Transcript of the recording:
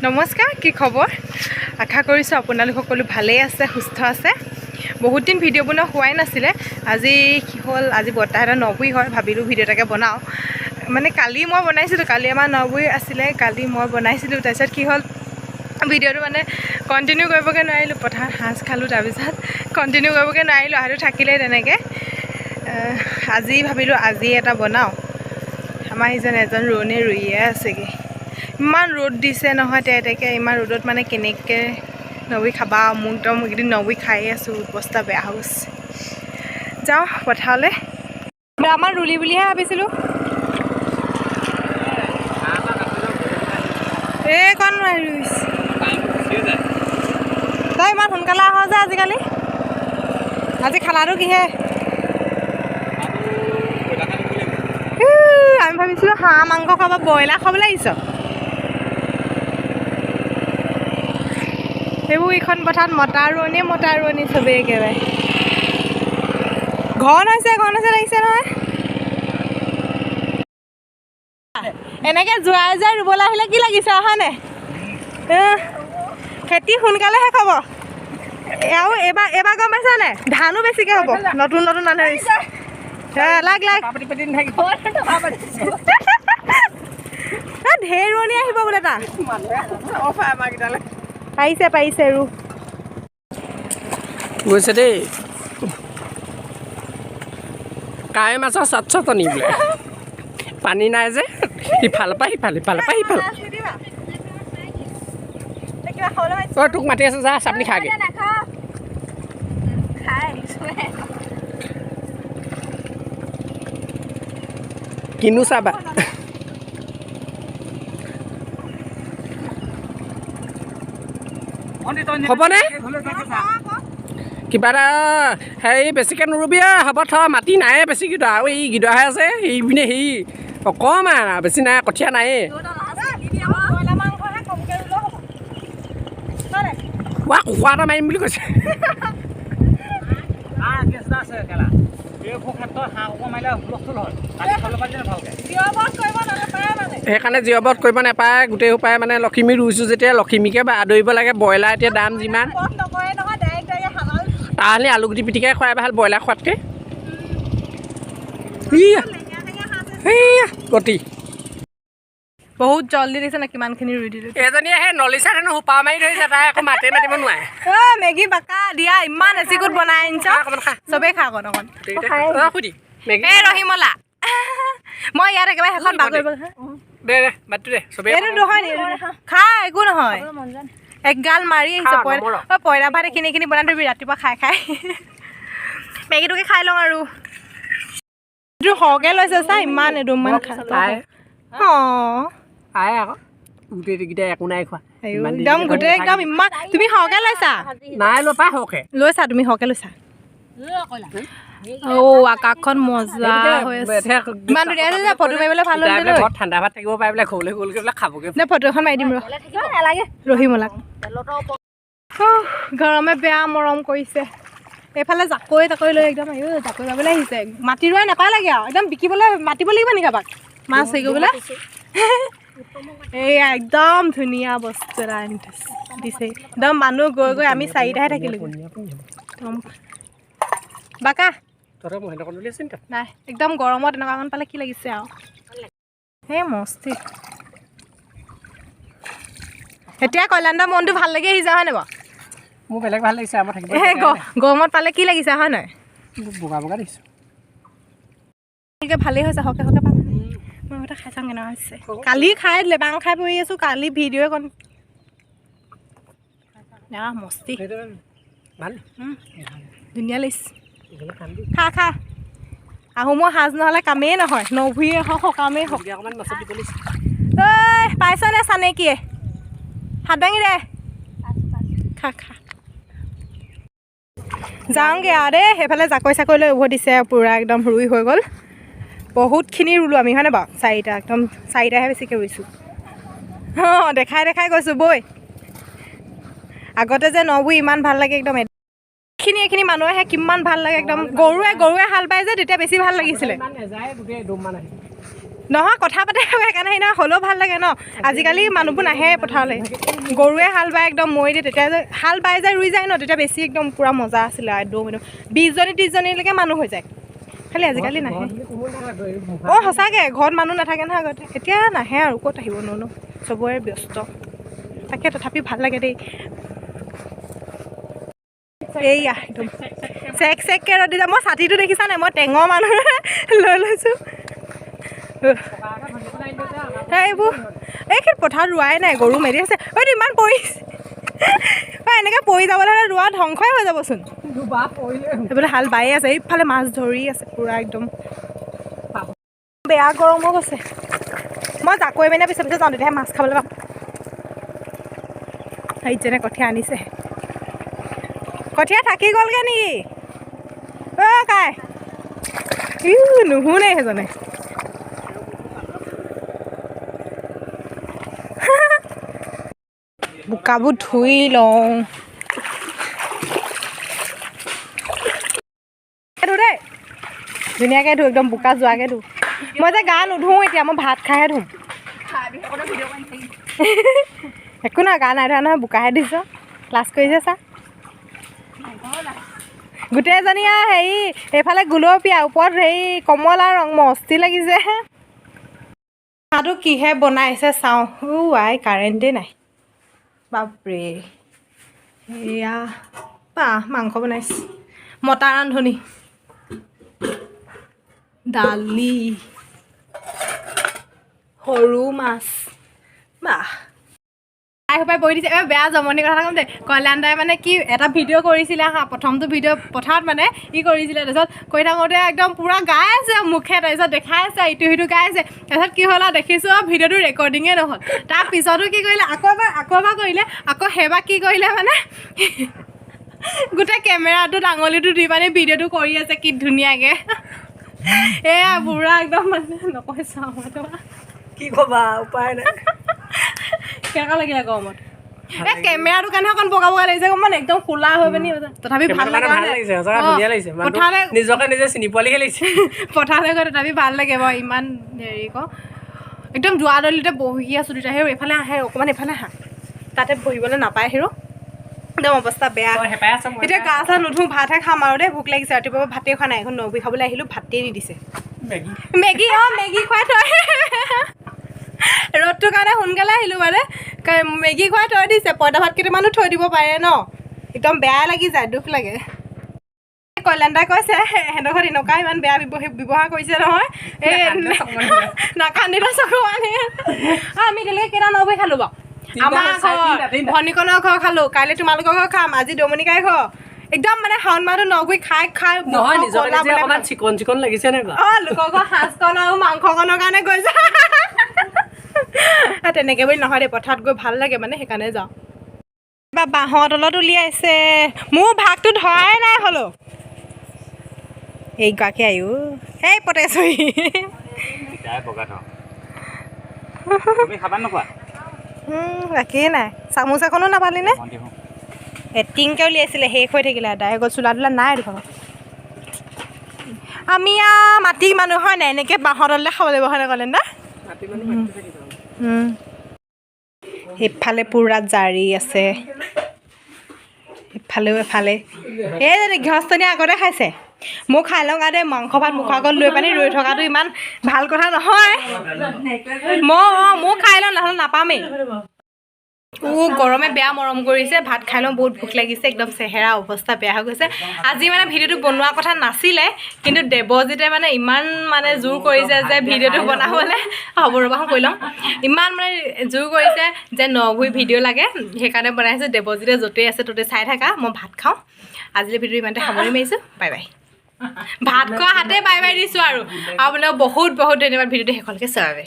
নমস্কাৰ, কি খবৰ? আশা কৰিছোঁ আপোনালোক সকলো ভালেই আছে, সুস্থ আছে। বহুত দিন ভিডিঅ' বনোৱা হোৱাই নাছিলে। আজি কি হ'ল, আজি বৰ্তাহঁতৰ নবুই হয়, ভাবিলোঁ ভিডিঅ' এটাকে বনাওঁ। মানে কালি মই বনাইছিলোঁ, কালি আমাৰ নবুই আছিলে, কালি মই বনাইছিলোঁ। তাৰপিছত কি হ'ল, ভিডিঅ'টো মানে কণ্টিনিউ কৰিবগৈ নোৱাৰিলোঁ। পথাৰত সাঁজ খালোঁ, তাৰপিছত কণ্টিনিউ কৰিবগৈ নোৱাৰিলোঁ, আহাটো থাকিলেই তেনেকৈ। আজি ভাবিলোঁ আজি এটা বনাওঁ। আমাৰ সিজন এজন ৰোৱনী ৰুইয়ে আছেগৈ। ইমান ৰ'দ দিছে নহয়, তেতেকে ইমান ৰ'দত মানে কেনেকৈ নবী খাবা? মোক একদম এইকেইদিন নবী খায়ে আছোঁ, অৱস্থা বেয়া হৈ গৈছে। যাওঁ পথাৰলৈ। আমাৰ ৰুলি বুলিহে ভাবিছিলোঁ। এইকণ ৰুইছে। তই ইমান সোনকালে আহ যে আজিকালি। আজি খানাটো কিহে? আমি ভাবিছিলোঁ হাঁহ মাংস খাব, ব্ৰইলাৰ খাবলৈ আহিছ। এইবোৰ এইখন পথাৰত মতা ৰোৱনীয়ে, মতা ৰোৱনী চবেই একেবাৰে ঘন হৈছে, ঘন হৈছে লাগিছে নহয়। এনেকে যোৱাই যোৱাই ৰুবলৈ আহিলে কি লাগিছে, হয় নাই? খেতি সোনকালে শেষ হ'ব। আৰু এইবাৰ গম পাইছা নাই, ধানো বেছিকে হ'ব। নতুন নতুন মানুহ আহিছে। লাগ লাগ, ঢেৰ ৰোৱনী আহিব বোলে। তাত পাৰিছে, পাৰিছে ৰু গৈছে দেই। কাৱৈ মাছৰ চটচটনি বোলে, পানী নাই যে, ইফালৰ পৰা সিফাল, ইফালৰ পৰা সিফাল। অ' তোক মাতি আছে, যা চাটনি খাগে। কিনো চাবা। হ'বনে কিবা এটা? হেৰি বেছিকৈ নুৰুবি, হ'ব থ, মাটি নায়ে বেছি গিদৰা, আৰু এই গিদৰাহে আছে সেইপিনে, হেৰি অকণমান আৰু বেছি নাই, কঠীয়া নায়েই। কোৱা, কুকুৰা এটা মাৰিম বুলি কৈছে। সেইকাৰণে জীৱ বধ কৰিব নাপায়। গোটেই সোপাই মানে লখিমী ৰুইছোঁ যেতিয়া লখিমীকে আদৰিব লাগে। ব্ৰইলাৰ এতিয়া দাম যিমান, তাহালি আলুগুটি পিটিকাই খুৱাই ভাল ব্ৰইলাৰ খোৱাতকৈ। গতি বহুত জল্দি দিছে না, কিমানখিনি ৰুই দিলোঁ। এজনীয়ে সেই নলিচা হেনো সোপা মাৰি ধৰিছে, তাই আকৌ মাতে মাতিব নোৱাৰে। অ' মেগী বাকা দিয়া, ইমান এচিকুট বনাই আনিছ, চবেই খা অকণ অকণ। এই ৰহিমলা, মই ইয়াত একেবাৰে শেষত বাগৰিব। এইটো নহয়, খা, একো নহয়। এগাল মাৰি আহিছে। পইতা ভাত এইখিনি এইখিনি বনাই থবি, ৰাতিপুৱা খাই খাই মেগীটোকে খাই লওঁ। আৰু এইটো সৰহকৈ লৈছে চা, ইমান এদুমমান খাই। অঁ, একদম গোটেই একদম ইমান। তুমি সৰহকৈ লৈছা? নাই লোৱা পাই, সৰহকৈ লৈছা তুমি, সৰহকৈ লৈছা। অ' আকাশখন মজা হৈ আছে, ইমান ধুনীয়া হৈছে। ফটো মাৰিবলৈ ভাল হ'ল। ঠাণ্ডা ভাত থাকিব পাৰে বোলে, ঘৰলৈ গ'লগৈ বোলে খাবগৈ। নে ফটো এখন মাৰি দিম ৰ ৰহিমলাক। গৰমে বেয়া মৰম কৰিছে। এইফালে জাকৈ তাকৈ লৈ একদম আয়ো জাকৈ বাবলৈ আহিছে। মাটি ৰোৱাই নাপালেগৈ আৰু, একদম বিকিবলৈ মাতিব লাগিব নেকি কাৰোবাক মাছ হেৰি কৰিবলৈ? এইয়া একদম ধুনীয়া বস্তু এটা আনি দিছে। একদম মানুহ গৈ গৈ আমি চাৰিটাহে থাকিলোঁ। একদম বাকা নাই, একদম গৰমত এনেকুৱাখন পালে কি লাগিছে আৰু। সেই মস্তি। এতিয়া কল্যাণদাৰ মনটো ভাল লাগি আহিছে, হয় নাই বাৰু? মোৰ বেলেগ ভাল লাগিছে। আমাৰ থাকিব গৰমত পালে কি লাগিছে, হয় নাই? বগা বগা দেখিছোঁ। ভালেই হৈছে, সৰহকৈ সৰহকৈ পাম। মই এটা খাই চাওঁ কেনেকুৱা হৈছে। কালি খাই লেবাং খাই পৰি আছোঁ, কালি ভিডিঅ'য়ে কণ মস্তি ধুনীয়া লাগিছে। খা খা, আহোমৰ সাজ নহ'লে কামেই নহয়, নভুৰিয়ে হওক সকামেই হওক। ঐ পাইছনে চানেকিয়ে? হাত দাঙি দে, খা খা। যাওঁগৈ আৰু দেই। সেইফালে জাকৈ চাকৈ লৈ উভতিছে, পূৰা একদম ৰুই হৈ গ'ল। বহুতখিনি ৰুলোঁ আমি, হয়নে বাৰু? চাৰিটা, একদম চাৰিটাহে বেছিকৈ ৰুইছোঁ। অঁ, দেখাই দেখাই গৈছোঁ বৈ। আগতে যে নবুই ইমান ভাল লাগে, একদম এইখিনি এইখিনি মানুহ আহে, কিমান ভাল লাগে একদম। গৰুৱে গৰুৱে হাল বাই যে, তেতিয়া বেছি ভাল লাগিছিলে। নহয়, কথা পাতে সেইকাৰণে সেইদিনা হ'লেও ভাল লাগে ন। আজিকালি মানুহবোৰ নাহে পথাৰলৈ, গৰুৱে হাল বাই একদম মৈ দিয়ে। তেতিয়া যে হাল বাই যায়, ৰুই যায় ন, তেতিয়া বেছি একদম পূৰা মজা আছিলে আৰু একদম একদম 20 জনী 30 জনীলৈকে মানুহ হৈ যায় খালি। আজিকালি নাহে। অঁ, সঁচাকৈ ঘৰত মানুহ নাথাকে নহয় আগতে। এতিয়া নাহে আৰু ক'ত আহিব নো ন, চবৰে ব্যস্ত তাকে। তথাপি ভাল লাগে দেই। এইয়া একদম চেক চেককৈ ৰ'দ দিছে। মই ছাতিটো দেখিছা নাই? মই টেঙৰ মানুহ লৈ লৈছোঁ। এইবোৰ এইখিনি পথাৰত ৰোৱাই নাই, গৰু মেলি আছে। ঐ, ইমান পৰিছে। ঐ, এনেকৈ পৰি যাবলৈ হ'লে ৰোৱা ধ্বংসই হৈ যাবচোন। এইফালে হাল বায়ে আছে, এইফালে মাছ ধৰি আছে পূৰা একদম। বেয়া গৰম হৈ গৈছে। মই জাকৈ মানে পিছে পিছে যাওঁ, তেতিয়াহে মাছ খাবলৈ পাম। সেইজনে কঠীয়া আনিছে। কঠীয়া থাকি গ'লগৈ নেকি? অ' কাই, ই নুশুনে সেইজনে। বোকাবোৰ ধুই লওঁ। ধু দেই, ধুনীয়াকৈ ধু, একদম বোকা যোৱাকৈ ধু। মই যে গা নুধোঁ এতিয়া, মই ভাত খাইহে ধুম। একো নহয়, গা নাই ধোৱা নহয়, বোকাহে দিছ। ক্লাছ কৰিছে চা গোটেইজনী আৰু। হেৰি এইফালে গুলপীয়া, ওপৰত হেৰি কমলা ৰং, মস্তি লাগিছে। চাহটো কিহে বনাইছে চাওঁ। উ আই, কাৰেণ্টেই নাই, বাপৰে। এয়া বা মাংস বনাইছে, মতা ৰান্ধনি। দালি, সৰু মাছ। বাহ, তাই সোপাই বহি দিছে। বেয়া জমনি কথা এটা ক'ম দেই। কল্যাণ দাই মানে কি এটা ভিডিঅ' কৰিছিলে হা, প্ৰথমটো ভিডিঅ' পথাৰত মানে ই কৰিছিলে। তাৰপিছত কৰি থাকোঁতে একদম পূৰা গাই আছে মুখে, তাৰপিছত দেখাই আছে, ইটো সিটো গাই আছে। তাৰপিছত কি হ'ল আৰু দেখিছোঁ আৰু ভিডিঅ'টো ৰেকৰ্ডিঙে নহ'ল। তাৰপিছতো কি কৰিলে, আকৌ এবাৰ কৰিলে। আকৌ সেইবাৰ কি কৰিলে মানে গোটেই কেমেৰাটোত আঙুলিটো দি পানি ভিডিঅ'টো কৰি আছে কি ধুনীয়াকৈ। এয়া পূৰা একদম মানে নকৈছোঁ আৰু। কি ক'বা, উপায় নাই। কেনেকুৱা লাগিলে গৰমত? এই কেমেৰাটোৰ কাৰণে অকণ বগা বগা লাগিছে গম, মানে একদম ক'লা হৈ পিনি। তথাপি ভাল লাগে। ভাল লাগিছে সঁচাকৈ, ধুনীয়া লাগিছে মানুহটো। পথাৰলৈ নিজকে নিজে চিনি পোৱালিহে লাগিছে। পথাৰলৈ গৈ তথাপি ভাল লাগে বাৰু। ইমান হেৰি ক একদম দুৱাৰদলিতে বহি আছোঁ দুটা। হেৰ, এইফালে আহে অকণমান, এইফালে আহা। তাতে বহিবলৈ নাপায় হেৰ, একদম অৱস্থা বেয়া। তই হেঁপাই আছ, মই এতিয়া গা চা নুধো, ভাতহে খাম আৰু দেই। ভোক লাগিছে, ৰাতিপুৱা পৰা ভাতেই খোৱা নাই। এখন নবী খাবলৈ আহিলোঁ, ভাতেই নিদিছে। মেগী। মেগী, অঁ, মেগী খুৱাই থৈ। ৰ'দটোৰ কাৰণে সোনকালে আহিলোঁ মানে। মেগী খুৱাই থৈ দিছে, পঁইতা ভাত কেইটামানো থৈ দিব পাৰে ন। একদম বেয়া লাগি যায়, দুখ লাগে। কল্যাণ দাই কৈছে সিহঁতৰ ঘৰত এনেকুৱা ইমান বেয়া ব্যৱহাৰ কৰিছে নহয়। এই নাকান্দিলে চকু পানী। আমি এতিয়ালৈকে কেইটা নবৈ খালোঁ বাৰু? তিনিটা। আমাৰ চাৰে ঘৰ তিনিটা, তিনিটা। ভনীকণৰ ঘৰ খালোঁ, কাইলৈ তোমালোকৰ ঘৰ খাম, আজি দমনিকাই ঘৰ। একদম মানে শাওণ মাহটো নগৈ খাই খাই নহয়, মুখৰ নিজকে ক'লা নিজে বনাই অকণমান চিকন চিকন লাগিছে নাই বাৰু? অ, লোকৰ ঘৰ সাজকণ আৰু মাংসকণৰ কাৰণে গৈছে। তেনেকে বুলি নহয় দেই, পথাৰত গৈ ভাল লাগে মানে, সেইকাৰণে যাওঁ। বা বাঁহৰ তলত উলিয়াইছে, মোৰ ভাগটো ধৰাই নাই হ'লেও। এইগৰাকী আয়ো, এই পতেশ্বৰী। তাই বগা থ, তুমি খাবা নোখোৱা? বাকীয়ে নাই, চামুচ এখনো নাপালি নে? ভণ্টি হওঁ। এটিংকৈ উলিয়াইছিলে, শেষ হৈ থাকিলে, আদায় হৈ গ'ল। চোলা তোলা নাই দেখোন। আমি আৰু মাটি মানুহ হয় নাই, এনেকৈ বাঁহৰ তলতে খাব লাগিব হয় নাই ক'লে না? মাটি মানুহ মাটিতে থাকি যাওঁ। সেইফালে পূৰা জাৰি আছে, ইফালেও এফালে। এই গৃহস্থনীয়ে আগতে খাইছে, মোক খাই লওঁ দেই। মাংস ভাত মুখৰ আগত লৈ পানি ৰৈ থকাটো ইমান ভাল কথা নহয়। মই অঁ মই খাই লওঁ, নহ'লে নাপামেই। গৰমে বেয়া মৰম কৰিছে। ভাত খাই লওঁ, বহুত ভোক লাগিছে। একদম চেহেৰা অৱস্থা বেয়া হৈ গৈছে। আজি মানে ভিডিঅ'টো বনোৱা কথা নাছিলে, কিন্তু দেৱজিতে মানে ইমান মানে জোৰ কৰিছে যে ভিডিঅ'টো বনাবলৈ। হ'ব, ৰ'বা, কৰি লওঁ। ইমান মানে জোৰ কৰিছে যে নভুই ভিডিঅ' লাগে, সেইকাৰণে বনাইছোঁ। দেৱজিতে য'তেই আছে ত'তে চাই থাকা, মই ভাত খাওঁ। আজিলৈ ভিডিঅ'টো ইমানতে সামৰণি মাৰিছোঁ। Bye bye. ভাত খোৱা হাতে বাই বাই দিছোঁ আৰু আপোনাক বহুত বহুত ধন্যবাদ ভিডিঅ'টো শেষলৈকে চোৱাৰ বাবে।